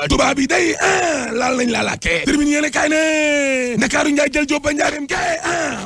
tubaab yi day laal nañ laalaakee termine yéene kaay ne Ndakaaru njaay jël Jóob ba njaareem kay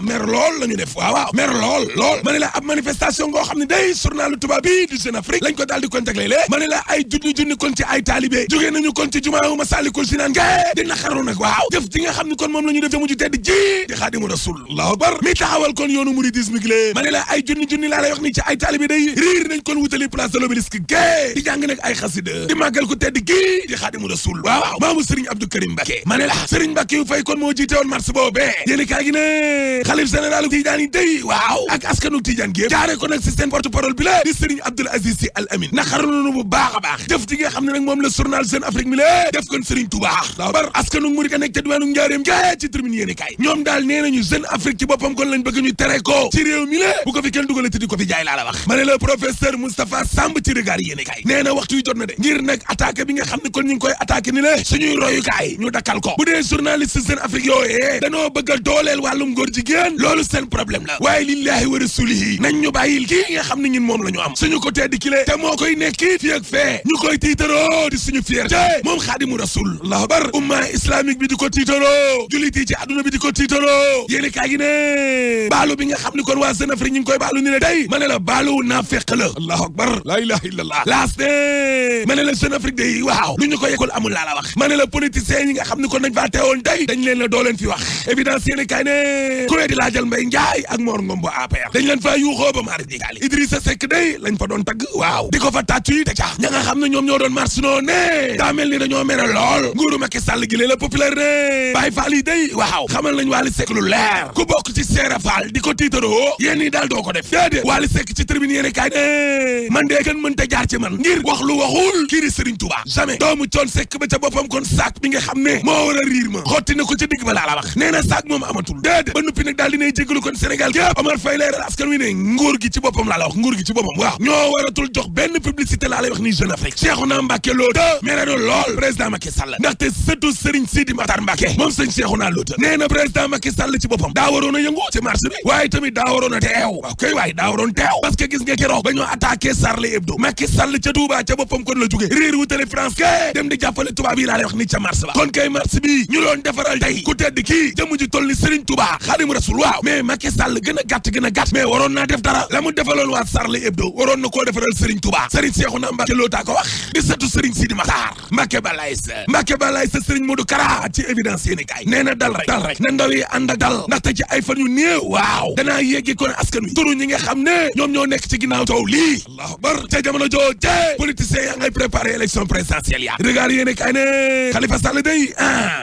mer lool la ñu def waaw mer lool ma ne la ab manifestation ngoo xam ne day journalu tubaab bi du Jeune Afrique lañ ko daal di kontaglé ma ne la ay junni kon ci ay taalibe jógee nañu kon ci jumaa Masaalikul Jinaan kay di naqaru nag waaw jëf ji nga xam ne kon moom la ñu def jëmu ju tedd ji di Xaadimu Rasuul Allahu akbar mi taxawal kon yoonu muridisme gi lée ma ne la ay junni laa lay wax ni ci ay taalibe day riir nañ kon wutali place de l'Obélisque kay di jàng nag ay xasida di màggal ko tedd gi di Xaadimu Rasuul waaw maamu Serigne Abdou Karim Mbacké ma ne la Serigne Mbacké yu fay kon moo jiite woon marche boobee yéeni kaa gi ne xalif général Tidiane yi day waaw ak askanu Tidiane gi jaare ko nag si seen porte parole bi la di Serigne Abdoul Aziz Sy Al Amine naqarlu nañu bu baax a baax jëf ji nga xam ne nag moom la journal Jeune Afrique mi la def kon Serigne Touba daa bar askanu murid nekk ca diwaanu Njaareem ga ci tribune yéeni kaay ñoom daal nee nañu Jeune Afrique ci boppam kon lañ bëgg ñu tere ko ci réew mi la bu ko fi kenn dugalati di ko fi jaay laa la wax ma ne la professeur Moustapha Samb ci regard yéeni kaay nee na waxtu yu jot na de ngir nag attaqué bi nga xam ne kon ñu ngi koy attaqué ni la suñuy royukaay ñu dakkal ko bu dee journaliste Jeune Afrique yooyee danoo bëgg a dooleel wàllum góor jigéen loolu seen problème la waaye lillahi wa rasulihi nañ ñu bàyyil kii nga xam ne ñun moom la ñu am suñu ko tedd ki le te moo koy nekki fii ak fee ñu koy tiitaroo di suñu fierté moom Xaadimu Rasul Allahu akbar umma islamique bi di ko tiitaroo jullit yi ci adduna bi di ko tiitaroo yéeni kaa gi ne baalu bi nga xam ne kon waa Jeune Afrique ñu ngi koy baalu ni la day ma ne la baalu naafeq la Allahu akbar la ilaha illallah laas ne ma ne la Jeune Afrique day waaw lu ñu ko yeggul amul laa la wax ma ne la politiciens yi nga xam ne kon nañ faa teewoon day dañ leen la doo leen fi wax évidence yéeni kaay ne ku di laajal Mbaye Ndiaye ak Mor Ngom bu APR dañ leen faa yuuxoo ba maari digaali Idrissa Seck day lañ fa doon tagg waaw di ko fa tàccu yi te ca ña nga xam ne ñoom ñoo doon marche noo ne daa mel ni dañoo mere lool nguuru Macky Sall gi la populaire ne Baye Fall yi day waaw xamal nañ Wally Seck lu leer ku bokk ci Seera Fall di ko tiitaroo yéen ñi daal doo ko def déedéet Wally Seck ci tribune yéeni kaay ne man dee kenn mënta jaar ci man ngir wax lu waxul kii di Serigne Touba jamais doomu Thione Seck ba ca boppam kon saak bi nga xam ne moo war a riir ma xotti na ko ca digg ba laa la wax nee na saak moom amatul déedéet ba noppi nag daal dinay jégalu kon Sénégal gépp Omar Faye leeral askan wi ne nguur gi ci boppam laa la wax nguur gi ci boppam waaw ñoo waratul jox benn publicité laa lay wax ni Jeune Afrique Cheikhouna Mbacké Lota mere na lool président Macky Sall ndaxte surtout Serigne Sidi Makhtar Mbacké moom sëñ Cheikhouna Lota nee na président Macky Sall ci boppam daa waroon a yëngu ci marché bi waaye tamit daa waroon a teew waaw kay waaye daa waroon teew parce que gis nga keroog ba ñoo attaqué Charlie Hebdo Macky Sall ca Touba ca boppam kon la jóge réer wu télé France ke dem di jàppale tubaab yi laa lay wax ni ca marché ba kon kay marché bi ñu doon defaral tey ku tedd kii jëmm ji toll ni Serigne Touba Xaadimu Rasul waaw mais Macky Sall gën a gàtt mais waroon naa def dara la mu defaloon waa Charlie Hebdo waroon na koo defaral Serigne Touba Serigne Cheikhouna Mbacké Lota ko wax di sëtu Serigne Sidi Makhtar Mbacké Balaye sa Serigne Modou Kara ci évidence yéeni kaay nee na dal rek na ndaw yi ànd ak dal ndaxte ci ay fan yu néew waaw danaa yéggi kon askan wi turu ñi nga xam ne ñoom ñoo nekk ci ginnaaw coow lii Allahu akbar ca jamono jooje politiciens yaa ngay préparé élection présidentielle ya regard yéeni kaay ne Khalifa Sall day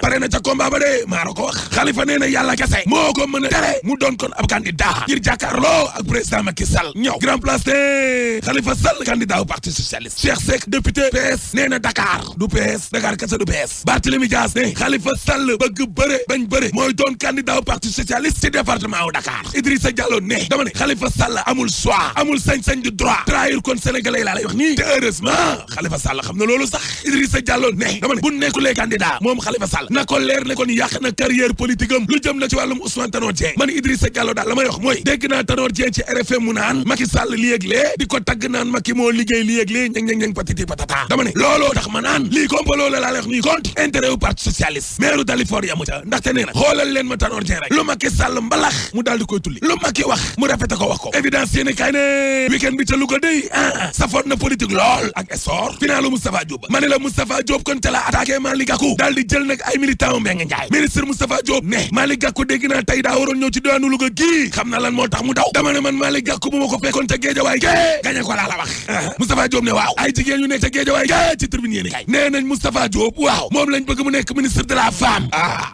pare na ca combat ba de maa ko wax Khalifa nee na yàlla kese moo ko mën a tere mu doon kon ab candidat ngir jàkkaarloo ak président Macky Sall ñëw grand place ne Khalifa Sall candidat au parti socialiste Cheikh Seck député PS nee na Dakar du PS Dakar kese du PS Barthélémy Dias ne Khalifa Sall bëgg bëre bañ bëre mooy doon candidat au parti socialiste ci département wu Dakar Idrissa Diallo ne dama ne Khalifa Sall amul choix amul sañ-sañ du droit trahir kon sénégalais laa lay wax nii te heureusement Khalifa Sall xam na loolu sax Idrissa Diallo ne dama ne bu nekkulee candidat moom Khalifa Sall na ko leer ne kon yàq na carrière politique am lu jëm na ci wàllum Ousmane Tanor Dieng man Idrissa Diallo daal la may wax mooy dégg naa Tanor Dieng ci RFM mu naan Macky Sall li yëglee di ko tagg naan Macky moo liggéey li yëglee ñang patiti patata dama ne looloo tax ma naan lii complot la laa lay wax nii contre intérêt wu parti socialiste maire Dalifort yamu ca ndaxte nee na xoolal leen ma Tanor Dieng rek lu Macky Sall mbalax mu daal di koy tulli lu Macky wax mu répété ko wax ko évidence yéene kay ne week-end bi ca Louga day safoon na politique lool ak essor finalu Moustapha Diop ma ne la Moustapha Diop kon ca la attaqué Malick Gakou daal di jël nag ay militant Mbengue Ndiaye ministre Moustapha Diop ne Malick Gakou dégg naa tey daa waroon ñëw ci diwaanu Louga gii xam na lan moo tax mu daw dama ne man Malick Gakou bu ma ko fekkoon ca Guédiawaye gañe ko laa la wax Moustapha Diop ne waaw ay jigéen yu nekk ca Guédiawaye ci tribune yéene kay nee nañ Moustapha Diop waaw moom lañ bëgg mu nekk ministre de la femme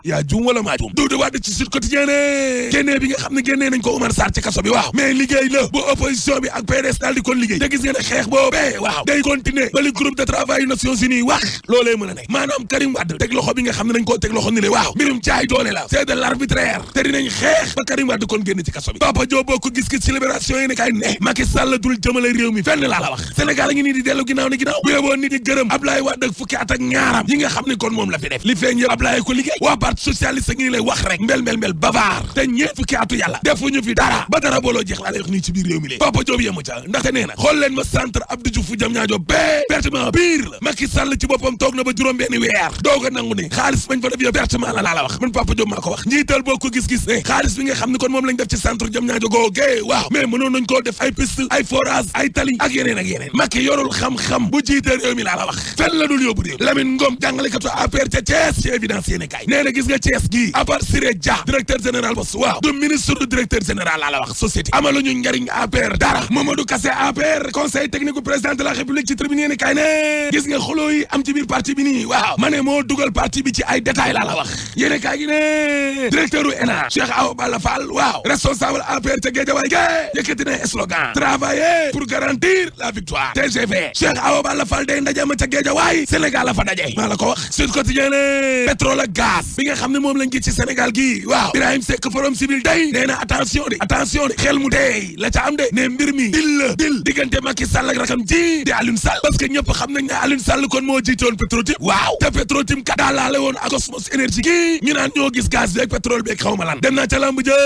yaa juum wala maa juum Doudou Wade ci Sud Quotidien ne génnee bi nga xam ne génnee nañ ko Oumar Sarr ci kaso bi waaw mais liggéey la bu opposition bi ak PDS daal di kon liggéey te gis ngeen ne xeex boobee waaw day continuer ba li groupe de travail yu Nations Unies wax loolee mën a nekk maanaam Karim Wade teg loxo bi nga xam ne dañ koo teg loxo ni le waaw mbirum jaay doole la c'est de l'arbitraire te dinañ xeex ba Karim Wade kon génn ci kaso bi Papa Diop boo ko gis-gis ci libération yi ne kay ne Macky Sall dul jëmale réew mi fenn laa la wax Sénégal a ngi nii di dellu ginnaaw ni ginnaaw bu yeboo nit ñi gërëm Ablaye Wade ak fukki at ak ñaaram yi nga xam ne kon moom la fi def li feeñ yëpp Ablaye ko liggéey waa parti socialiste ngi lay wax rek mbel bavard te ñeent fukki atu yàlla defuñu fi dara ba dara booloo jeex laa lay wax nii ci biir réew mi lée Papa Diop yemu ca ndaxte nee na xool leen ma centre Abdou Diouf Diamniadio bee pertement biir la Macky Sall ci boppam moom toog na ba juróom benn weer doog a nangu ne xaalis bañ fa def yow pertement la laa la wax man Papa Diop maa ko wax njiital boo ko gis-gis ne xaalis bi nga xam ne kon moom lañ def ci centre Diamniadio googee waaw mais mënoon nañ koo def ay piste ay forage ay tali ak yeneen Macky yorul xam-xam bu jiite réew mi laa la wax fenn la dul yóbbu réew Lamine Ngom jàngalekatu APR ca Thiès ci évidence yéene kay nee na gis nga Thiès gii à part Siré Dia directeur général bos waaw du ministre du directeur général laa la wax société amaluñu njariñ APR dara Mamadou Kassé APR conseil technique du président de la république ci tribune yéene kay ne gis nga xuloo yi am ci biir parti bi nii waaw ma ne moo dugal parti bi ci ay détails laa la wax yéene kay gi ne directeur u ENA Cheikh Awa Balla Fall waaw responsable APR ca Guédiawaye ge yëkkati na slogan travailler pour garantir la victoire TGV Cheikh Awa Balla Fall day ndajama ca Guédiawaye Sénégal la fa daje maa la ko wax Sud Quotidien ne pétrole ak gaz bi nga xam ne moom lañ gis ci Sénégal gi waaw Birahim Seck forum civil day nee na attention de xel mu dey la ca am de ne mbir mi dil diggante Macky Sall ak rakam ji di Alioune Sall parce que ñëpp xam nañ ne Alioune Sall kon moo jiitoon Petrotim waaw te Petrotim kat daa laale woon ak Cosmos énergie gi ñu naan ñoo gis gaz bi ak pétrole bi ak xaw ma lan dem naa ca lamb jë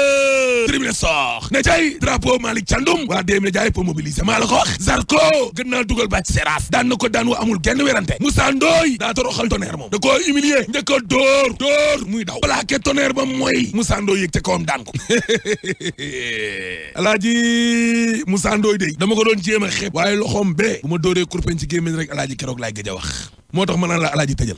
tribune sox ne cay drapeau Malick Thiandoum waa déem ne jaay pour mobiliser maa la ko wax Zarko gën naa dugal bàcc seras daan na ko daan wa amul genn werante Moussa Ndoye daa toroxal Tonnerre moom da koo humilier njëkk a dóor muy daw plaqué Tonnerre ba mooy Moussa Ndoye yëg te kawam daan ko alaaji Moussa Ndoye de dama ko doon jéem a xeeb waaye loxoom bee bu ma dóoree kurpeñ ci gémmiñ rek alaaji keroog laay gëj a wax moo tax ma naan la alaaji tëjal